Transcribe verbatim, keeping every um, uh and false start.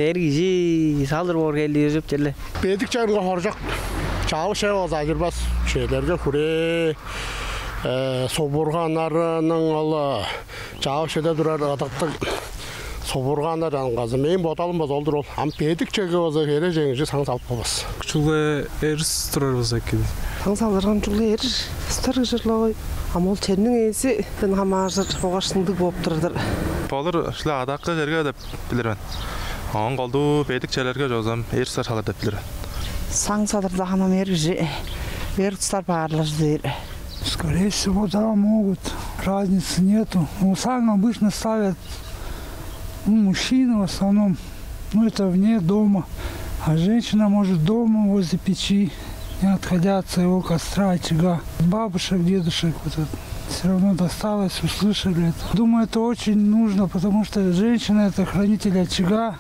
Эр кижи салыр боор келди, өзүп черле. Бедик чарынга хоржок, чаавы шевоз ажырбас, чүвелерге хүрээ, э, субурганнарының ол чаавы шеде турар ыдыктыг субурганнар аңгазы. Мээң бодалым база ол-дур ол. Ам бедик чеге база хере чеңижи саң салып болбас. Чүгле эрис турар база эки. Саң салырган чүгле эр устар кыжырлавай. Ам ол черниң ээзиден хамааржыр болгаш ындыг бооп турар-дыр. Болур шула адакка черге деп билир мен. Оон колдуу бедик черлерге чогзам эр устар салыр деп билир мен. Саң салырда хамам эр кижи, эр устар баарлар дээр. Скорее всего, да, могут. Разницы нету. Ну, саң обычно ставят, ну, мужчины в основном. Ну, это вне дома. А женщина может дома возле печи, не отходя от своего костра, очага. Бабушек, дедушек вот это все равно досталось, услышали это. Думаю, это очень нужно, потому что женщина — это хранитель очага.